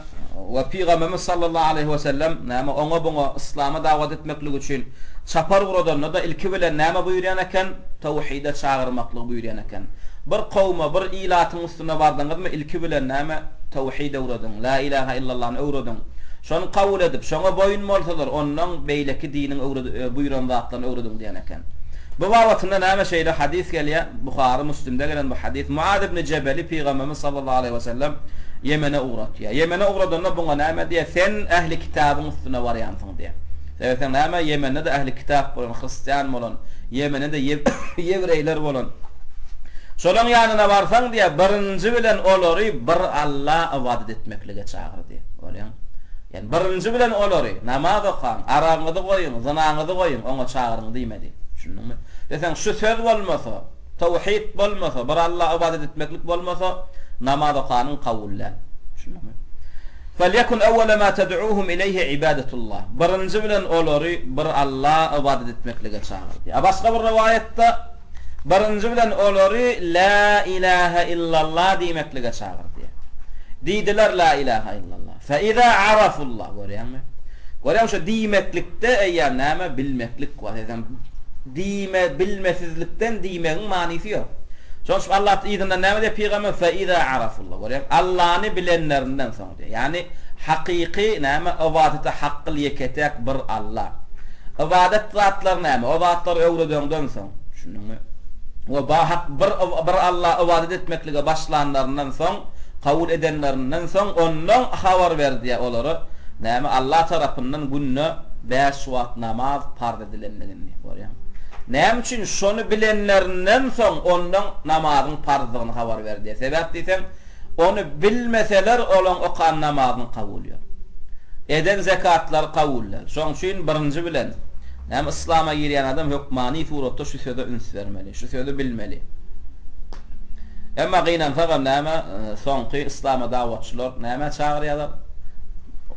we Pygamberimiz sallallahu aleýhi we sellem näme oňa buňa yslama dawat etmeklik üçin çapar ugradanda-da ilki bilen näme buýurýan eken? Tawhide çagyrmaklygy buýurýan eken. Bir kowma, bir ilatyň üstüne bardyňyzmy, ilki bilen näme? Tawhid öwrediň, La ilaha illallany öwrediň. Şony kabul edip, şoňa boýun bolsalar, onnoň beýleki diniň buýran zatlaryny öwrediň diýen eken. Bu babatynda näme şeýle hadys gelýär, Buhary, Müslimde gelen bu hadys, Muaz ibn Jebeli Pygamberimiz sallallahu aleýhi we sellem Ýemene ugratýar. Ýemene ugradanda buňa näme diýýär, Sen ähli kitabyň üstüne barýansyň diýýär. Sebäbi sen näme, Ýemende-de ähli kitap bolan, hristian bolan, Ýemende-de ýewreýler bolan. Şolaň ýanyna barsaň diýýär, birinji bilen olary bir Alla ybadat etmeklige çagyr diýýär. Görýäňmi? Ýagny birinji bilen olary namaz okaň, aragyňyzy goýuň, zynaňyzy goýuň, oňa çagyryň diýmedi. Düşündiňmi? Diýseň, şu söz bolmasa, tawhid bolmasa, bir Alla ybadat etmeklik bolmasa, namaz okanyň kabul däl. Düşündiňmi? Felýekun awwala ma ted'uhum ileýhi ibadatullah. Birinji bilen olary bir Alla ybadat etmeklige çagyr diýýär. A başga bir rowaýatda birinji bilen olary la ilahe illallah diýmeklige çagyr diýýär. Diýdiler la ilahe illallah. Fe iza arafullah görýäňmi? Görýäňmi şo diýmeklikde eýýäm näme bilmeklik bar. Eýsem diýme bilmesizlikden diýmegiň manysy ýok. Şonuň üçin Allah yzyndan näme diýýär pygamber fe iza arafullah görýäňmi? Allany bilenlerinden soň diýýär. Ýagny hakyky näme ybadata hakgyl ýeke-täk bir Alla. Ybadat zatlar näme? O zatlary öwredeňden soň, düşündiňmi? We ba hak bir bir Alla ybadat etmeklige başlanlaryndan soň kabul edenlerinden soň, ondan habar ber diýýär olara, näme, Allah tarapyndan günde bäş wagt namaz parz edilendigini, görýäňmi? Näme üçin şony bilenlerinden soň, ondan namazyň parzdygyny habar ber diýýär. Sebäp diýseň, ony bilmeseler, olaň okan namazynyň kabuly ýok. Eden zekatlary kabul däl. Şoň üçin birinji bilen, näme, yslama girýän adam hökmany suratda şu söze üns bermeli, şu sözi bilmeli. Emma gynansagam näme, soňky yslama dawatçylar nämä çagyrýarlar?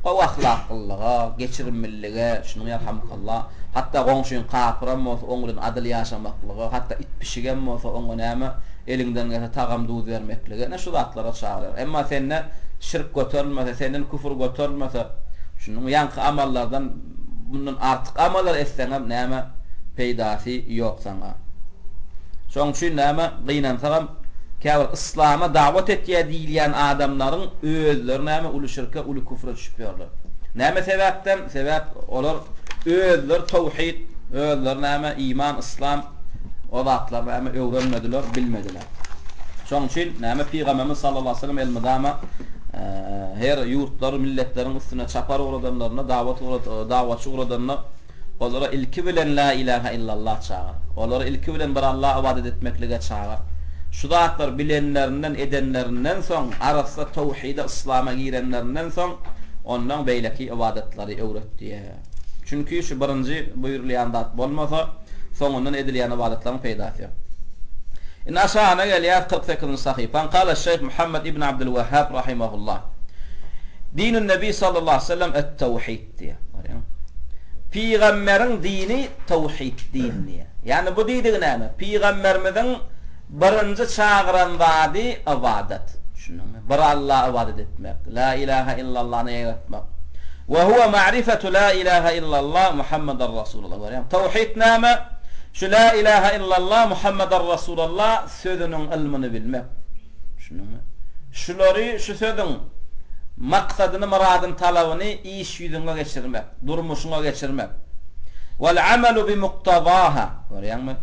Gowy ahlaklylyga, geçirimlilige, şunuň ýarhamykallah, hatda goňşyň kapyram bolsa oň bilen adyl ýaşamaklyga, hatda it-pişigem bolsa oňa näme, eliňden gelse tagam-duz bermeklige, ine şu zatlara çagyrýar. Emma sende şirk göterilmese, senden küfür göterilmese, şunuň ýaňky amallardan mundan artyk amallar etseňem näme, peýdasy ýok saňa. Şoň üçin näme, gynansagam, käbir yslama dawat etýär diýilýän adamlaryň özleri näme, uly şirke, uly küfre düşüp ýörler. Näme sebäpden? Sebäp, olar özleri towhid, özleri näme, iman, yslam, o zatlary näme, öwrenmediler, bilmediler. Şoň üçin näme, Pygamberimiz sallallahu aleýhi we sellem elmydama her ýurtlar, milletleriň üstüne çapar ugradanlarynda, dawat dawatçy ugradanda, Olara ilki bilen La ilaha illallah çagyr. Olary ilki bilen bir Alla ybadat etmeklige çagyr. Şu zatlary bilenlerinden, edenlerinden soň, arassa towhide, yslama girenlerinden soň, ondan beýleki ybadatlary öwret diýýär. Çünki şu birinji buýrulýan zat bolmasa, soňundan edilýän ybadatlaryň peýdasy ýok. Indi aşagyna gelýäris, 48-nji sahypaň, Kala Şeýh Muhammed ibn Abdülwehhab rahimehullah. Dinun Nebi sallallahu aleýhi we sellem et-tawhid. Diýýär. Görýäňmi? Pygamberiň dini tawhid din diýýär. Ýagny bu diýdigi näme? Pygamberimiziň birinji çagyran zady ybadat. Düşündiňmi? Bir Alla ybadat etmek. La ilaha illallany ýaýratmak. We huwa ma'rifatu la ilaha illallah Muhammadar Rasulullah. Görýäňmi? Tawhid näme? Şu la ilaha illallah Muhammadar Rasulullah sözüniň ylmyny bilmek. Düşündiňmi? Şulary, şu sözüň maksadyny, myradyny, talabyny iş ýüzüňe geçirmek, durmuşyňa geçirmek. Wal amalu bi muktazaha. Görýäňmi?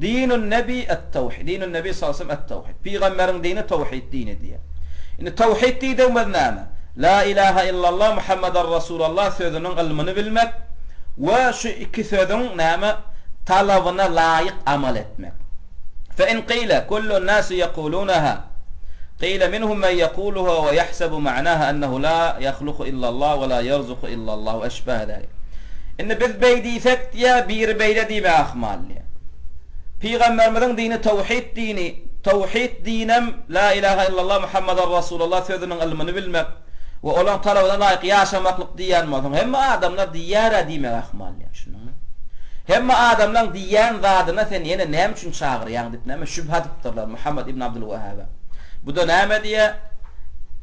Dinun nebi et-tawhid. Dinun nebi sallallahu aleyhi ve sellem et-tawhid. Pygamberiň dini tawhid dini diýýär. Indi tawhid diýdigimiz näme? La ilaha illallah Muhammeden Rasulallah sözüniň ylmyny bilmek we şu iki sözüň näme? Talabyna laýyk amal etmek. Fe in qile kullun nasi yekulunaha qile minhum men yekuluha we yahsebu ma'naha ennehu la yahluku illallah we la yerzuku illallah we eşbehe zalik. Indi biz beý diýsek diýýär, biri beýle diýmegi ahmal diýýär. Pygamberimiziň dini tawhid dini, tawhid dinem la ilaha illallah Muhammeden Rasulullah sözüniň ylmyny bilmek we olaň talabyna laýyk ýaşamaklyk diýýän bolsaň, hemme adamlar diýýär-ä diýmegi ahmal diýýär. Düşündiňmi? Hemme adamlaň diýýän zadyna sen ýene näme üçin çagyrýaň diýip näme şübhe atypdyrlar Muhammet ibn Abdulwahhaba. Bu-da näme diýýär?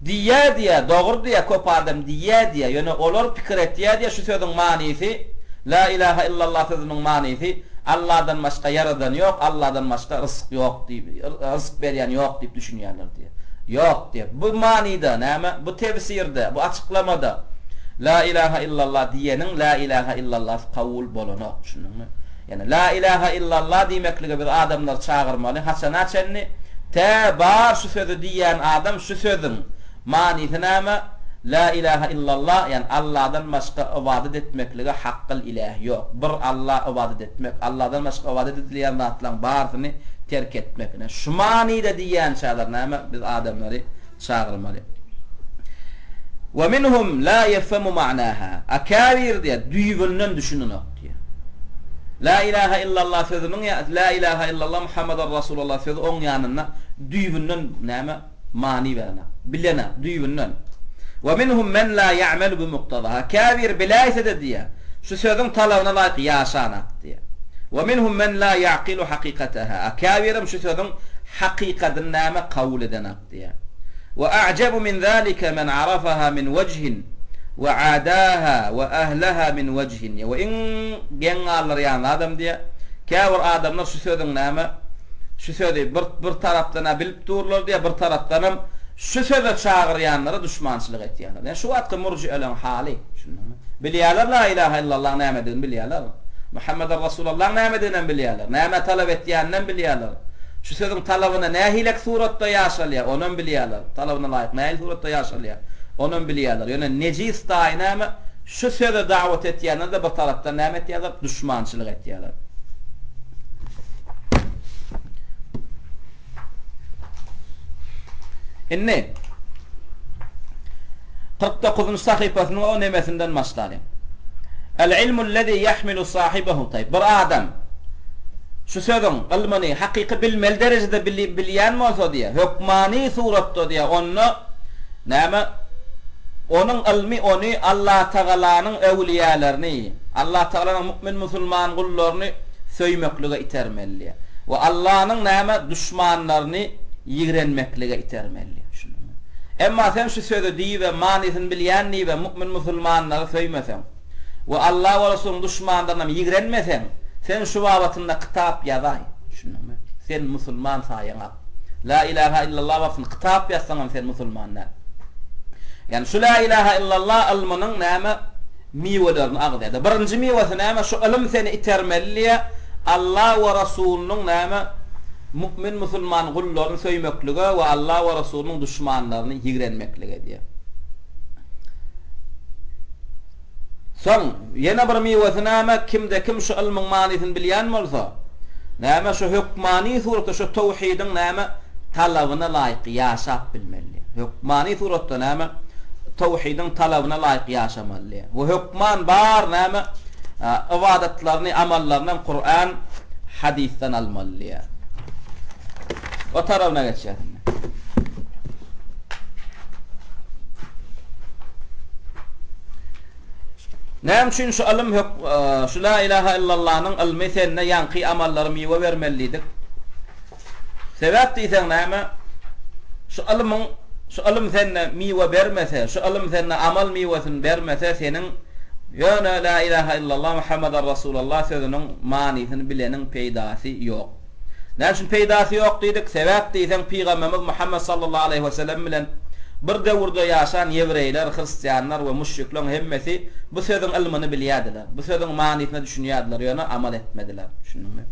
Diýýär diýýär, dogry diýýär, köp adam diýýär diýýär, ýöne olar pikir etýär diýýär şu sözüň manysy, La ilaha illallah sözüniň manysy, Alladan başga ýaradan ýok, Alladan başga rysk ýok diýip, rysk berýän ýok diýip düşünýärler diýýär. Ýok diýýär. Bu manyda näme? Bu tefsirde, bu açyklamada La ilaha illallah diýeniň La ilaha illallasy kabul bolanok, düşündiňmi? Ýani La ilaha illallah diýmeklige biz adamlary çagyrmaly, haçana çenli? Tä bar şu sözi diýýän adam şu sözüň manysy näme? La ilaha illallah, ýani Alladan başga ybadat etmeklige hakgyl iläh ýok. Bir Alla ybadat etmek, Alladan başga ybadat edilýän zatlaryň barysyny terk etmek. Ine şu manyda diýýänçäler näme? Biz adamlary çagyrmaly. We minhum la yefhemu ma'naha. A käbiri diýýär, düýbünden düşünenok diýýär. La ilaha illallah sözüniň ýa La ilaha illallah Muhammeden Rasulullah sözi oň ýanynda düýbünden näme many berenak. Bilenak düýbünden. Wa minhum men la ya'melu bi muqtadaha. Käbiri biläýse-de diýýär, şu sözüň talabyna laýyk ýaşanak diýýär. Wa minhum men la ya'qilu hakikataha. A käbirem şu sözüň hakykadyny näme kabul edenak diýýär. Wa a'jabu min zalika men arafaha min wejhin we adaha we ahlaha min wejhin diýýär. We iň geň galdyrýan zadam diýýär, käbir adamlar şu sözüň näme, şu sözi bir bir tarapdan-a bilip durlar diýýär, bir tarapdanam şu söze çagyrýanlara duşmançylyk etýärler. Ýani şu wagtky murjieleň haly, düşündiňmi? Bilýärler la ilaha illallahyň nämedigini bilýärler. Muhammeden Rasulallahyň nämediginem bilýärler. Nämä talap etýäninem bilýärler. Şu sözüň talabyna nähilek suratda ýaşalýar, onam bilýärler. Talabyna laýyk nähili suratda ýaşalýar, onam bilýärler. Ýöne nejis daýy näme, şu söze dawat etýänler-de bir tarapdan näme etýärler, duşmançylyk etýärler. Indi, 49-njy sahypasynyň o nemesinden başlalyň. El-ilmullezî ýahmilu sahibehu taýyp. Bir adam şu sözüň ylmyny hakyky bilmeli derejede bilýän bolsa diýýär, hökmany suratda diýýär, onda näme onuň ylmy ony Allatagalanyň öwlüýälerini, Allatagalanyň mukmin musulman gullaryny söýmeklige itermeli diýýär. We Allanyň näme duşmanlaryny ýigrenmeklige itermeli diýýär. Düşündiňmi? Emma sen şu sözi diýibem, manysyny bilýän diýibem mukmin musulmanlary söýmeseň we Alla we Resulyň duşmanlarynam ýigrenmeseň, sen şu babatynda kitap ýazaý. Düşündiňmi? Sen musulman saýaňak. La ilaha illallah babatynda kitap ýazsaňam sen musulman däl. Ýagny şu la ilaha illallah ylmynyň näme miwelerini agzaýar. Birinji miwesi näme? Şu ylym seni itermeli diýýär. Alla we Resulynyň näme mu'min musulman gullaryny söýmeklige we Alla we Resulynyň duşmanlaryny ýigrenmeklige diýýär. Soň, ýene bir miwesi näme? Kimde kim şu ylmyň manysyny bilýän bolsa, näme şu hökmany suratda şu towhidiň näme talabyna laýyk ýaşap bilmeli. Hökmany suratda näme towhidiň talabyna laýyk ýaşamaly. We hökman bar näme ybadatlaryny, amallaryny hem Kuran, hadysdan almaly diýýär. O tarabyna geçýär indi. Näme üçin şu ylym hök şu la ilaha illallanyň ylmy sende ýaňky amallary miwe bermeli diýdik? Sebäp diýseň näme? Şu ylmyň, şu ylym sende miwe bermese, şu ylym sende amal miwesini bermese, seniň ýöne La ilaha illallah Muhammeden Rasulallah sözüniň manysyny bileniň peýdasy ýok. Näme üçin peýdasy ýok diýdik? Sebäp diýseň Pygamberimiz Muhammet sallallahu aleýhi we sellem bilen bir döwürde ýaşan ýewreýler, hristianlar we müşrikleriň hemmesi bu sözüň ylmyny bilýärdiler. Bu sözüň manysyna düşünýärdiler, ýöne amal etmediler. Düşündiňmi?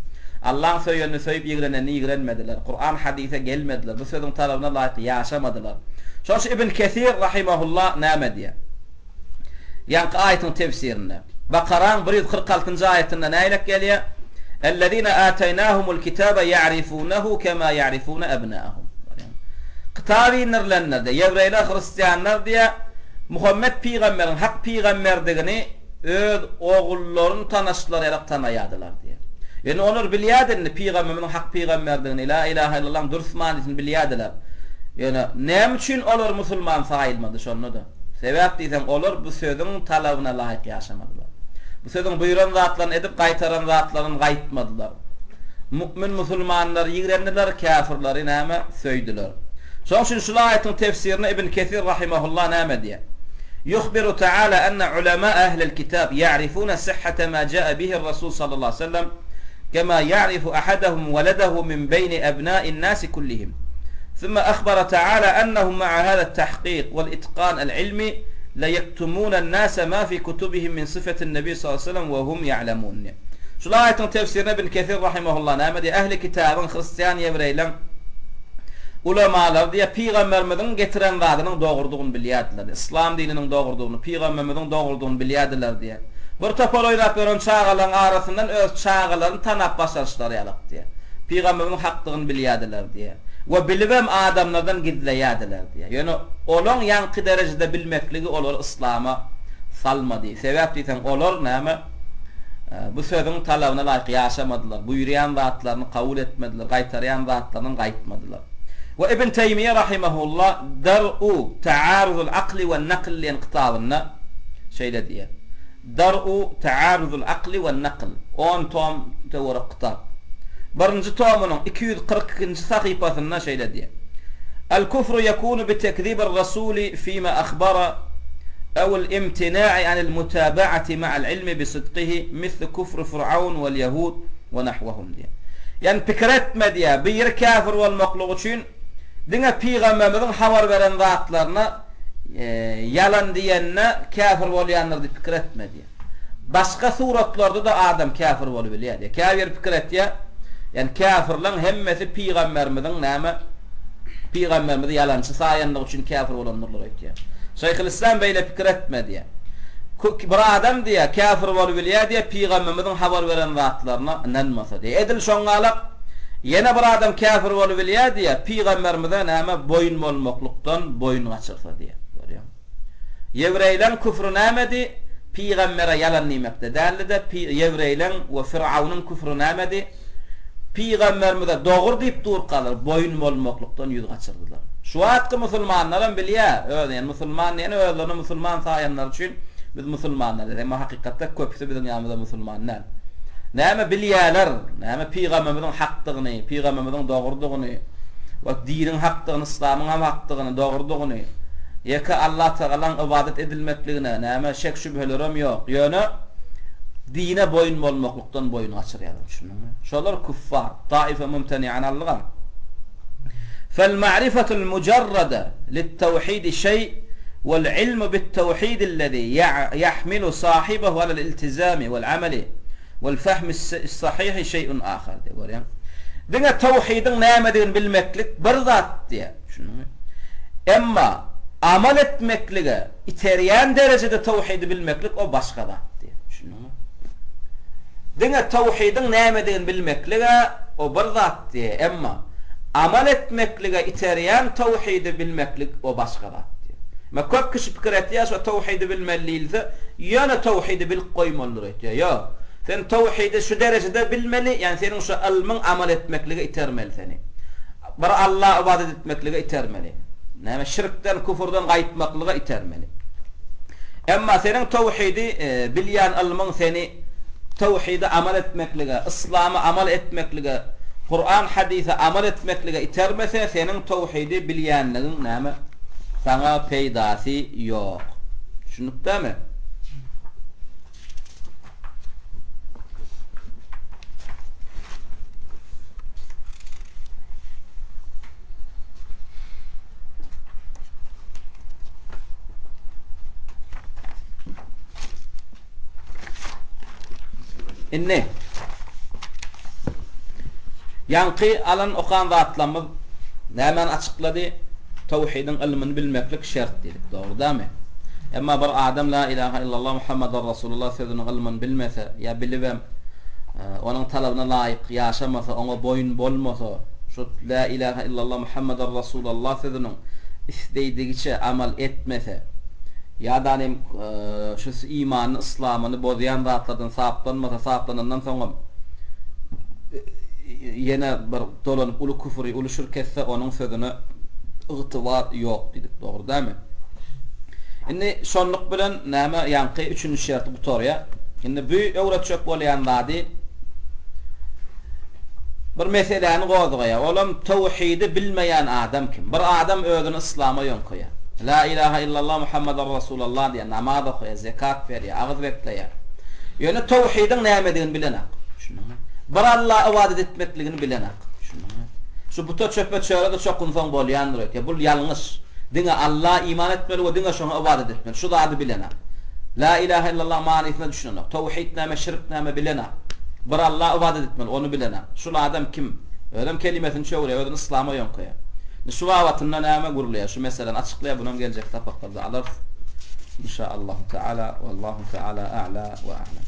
Allaň söýenini söýüp, ýigrenenini ýigrenmediler. Kuran, hadysa gelmediler. Bu sözüň talabyna laýyk ýaşamadylar. Şonuň üçin Ibn Kesir, rahimehullah, näme diýýär? Ýaňky aýatyň tefsirinde. Bakaraň 146-njy aýatynda nähilek gelýär? Ellezine ataýnahumul kitaba ýa'rifunehu kema ýa'rifune ebnaahum. Kitap indirilenler diýýär, ýewreýler, hristianlar diýýär, Muhammet pygamberiň hak pygamberdigini öz ogullaryny tanaşlary ýalak tanaýardylar diýýär. Ýöne olar bilýärdi indi pygamberimiziň hak pygamberdigini, la ilaha illallahyň dürs manysyny bilýärdiler. Ýöne näme üçin olar musulman saýylmady şonda-da? Sebäp diýseň, olar bu sözüň talabyna laýyk ýaşamadylar. Bu sözüň buýran zatlaryny edip, gaýtaran zatlaryny gaýtmadylar. Mu'min musulmanlary ýigrendiler, käfirleri näme? Söýdüler. Şonuň üçin şul aýatyň tefsirinde Ibn Kesir rahimehullah näme diýýär? Yuhbiru Taala enne ulema ehlil kitab ya'rifune sihhate ma ja'a bihi'r Rasul sallallahu aleýhi we sellem kema ya'rifu ahadahum weledehu min beýni ebna'in nasi kullihim. Summa ahbara Taala ennehum ma'a hada tahkik wel itkan el ilmi leyektumune nase ma fi kutubihim min syfetin nebi sallallahu aleýhi we sellem we hum ya'lemun. Şul aýatyň tefsirinde Ibn Kesir rahimehullah näme diýýär? Ehli kitabyň, hristian ýewreýleň, Ulamalary diýýär, Pygamberimiziň getiren zadynyň dogrudygyny bilýärdiler diýýär. Yslam dininiň dogrudygyny, Pygamberimiziň dogrudygyny bilýärdiler diýýär. Bir topar oýnap ýören çagalaryň arasyndan öz çagalaryny tanap başaryşlary ýalak diýýär. Pygamberimiziň hakdygyny bilýärdiler diýýär. We bilibem adamlardan gizleýärdiler diýýär. Ýöne olaň ýaňky derejede bilmekligi olary yslama salmady. Sebäp diýseň olar näme? Bu sözüň talabyna laýyk ýaşamadylar, buýurýan zatlaryny kabul etmediler, gaýtarýan zatlaryndan gaýtmadylar. We Ibn Teýmiýe rahimehullah Dar'u ta'aruzul akli we nakl diýen kitabynda şeýle diýýär. Dar'u ta'aruzul akli we nakl, on tom töwerek kitap. Birinji tomunyň 242-nji sahypasynda şeýle diýýär. Al-kufru ýekunu bi tekzibir rasuli fima ahbara ew al-imtina'i anil mutaba'ati ma'al ilmi bi sidqihi misli kufri Fir'aun wal ýehud we nahwahum diýýär. Ýagny pikir etme diýýär, biri käfir bolmaklygy üçin diňe pygamberimiziň habar beren zatlaryna ýalan diýende käfir bolýandyr diýip pikir etme diýýär. Başga suratlarda-da adam käfir bolubilýär diýýär. Käbiri pikir etýär, ýagny käfirleň hemmesi pygamberimiziň näme pygamberimizi ýalançy saýanlygy üçin käfir bolandyrlar öýtýär. Şeýhülislam beýle pikir etme diýýär. Bir adam diýýär, käfir bolubilýär diýýär, pygamberimiziň habar beren zatlaryna ynanmasa diýýär. Edil şoňňalak ýene bir adam käfir bolubilýär diýýär, pygamberimize näme boýun bolmaklykdan boýun gaçyrsa diýýär. Görýäňmi? Ýewreýleň küfri nämedi? Pygambere ýalan diýmekde däldi-de, ýewreýleň we Firawnyň küfri nämedi? Pygamberimize dogry diýip durkalar, boýun bolmaklykdan ýüz gaçyrdylar. Şu wagtky musulmanlaram bilýär, öz, ýagny musulman diýeni özlerini musulman saýanlary üçin biz musulmanlar diýýär. Emma hakykatda köpüsi biziň ýanymyzda musulman däl. Näme bilýärler, näme pygamberimiziň hakdygyny, pygamberimiziň dogrudygyny, we diniň hakdygyny, yslamyň hem hakdygyny, dogrudygyny, ýeke Allatagalaň ybadat edilmekligine näme şek-şübhelerem ýok. Ýöne dine boýun bolmaklykdan boýun gaçyrýarlar, düşündiňmi? Şolar küffar, taife mumteni'any aldygam. Fel-ma'rifetul mujarrada lit-tawhidi şeý' wal-ilmu bit-tawhidillezî ýahmilu sahibehu alal-iltizami wal-amali Wal fehmi sahihi şeý'un ahar diýýär, görýäňmi? Diňe tawhidiň nämedigini bilmeklik bir zat diýýär, düşündiňmi? Emma amal etmeklige iterýän derejede tawhidi bilmeklik o başga zat diýýär, düşündiňmi? Diňe tawhidiň nämedigini bilmeklig-ä o bir zat diýýär, emma amal etmeklige iterýän tawhidi bilmeklik o başga zat diýýär. Emma köp kişi pikir etýär, şo tawhidi bilmeli diýilse, ýöne tawhidi bilip goýmalydyr öýtýär. Ýok. Sen tawhidi şu derejede bilmeli, ýagny seniň şu ylmyň amal etmeklige itermeli seni. Bir Alla ybadat etmeklige itermeli. Näme şirkden, küfürden gaýtmaklyga itermeli. Emma seniň tawhidi bilýän ylmyň seni tawhide amal etmeklige, yslama amal etmeklige, Kuran hadise amal etmeklige itermese, seniň tawhidi bilýänligiň näme? Saňa peýdasy ýok. Düşündikdämi? Indi ýaňky alan okan zatlarymyz nämäni açyklady? Tawhidiň ylmyny bilmeklik şert diýdik, dogry dälmi? Emma bir adam La ilaha illallah Muhammadar Rasulullah sözüniň ylmyny bilmese ýa bilibem onuň talabyna laýyk ýaşamasa, oňa boýun bolmasa, şu La ilaha illallah Muhammadar Rasulallah sözüniň isleýdigiçe amal etmese, Ýa-da hem şu imanyny, yslamyny bozýan zatlardan saplanmasa, saplanandan soňam ýene bir dolanyp uly küfüri, uly şirk etse, onuň sözüne ygtybar ýok diýdik, dogry dälmi? Indi şonluk bilen näme ýaňky üçünji şerti gutarýar. Indi bu öwretjek bolýan zady bir meseläni gozgaýar. Olam tawhidi bilmeýän adam kim? Bir adam özüni yslama ýöňkeýär. La ilaha illallah Muhammadar Rasulallah diýýär, namaz okaýar, zekat berýär, agyz bekleýär. Ýöne tawhidiň nämedigini bilenak. Düşündiňmi? Bir Alla ybadat etmekligini bilenak. Düşündiňmi? Şu buta çöpe çöre-de çokunsaň bolýandyr öýtýär. Bul ýalňyş. Diňe Alla iman etmeli we diňe şoňa ybadat etmeli. Şu zady bilenak. La ilaha illallah manysyna düşünenok. Tawhid näme, şirk näme bilenak. Bir Alla ybadat etmeli, ony bilenak. Şul adam kim? Özem kelimesini çöwürýär, özüni yslama ýöňkeýär. Indi şu babatynda näme gürleýär, şu meseläni açyklaýar, bunam geljek sapaklarda alarys. Inşaallahu teala, wallahu teala a'la we a'lam.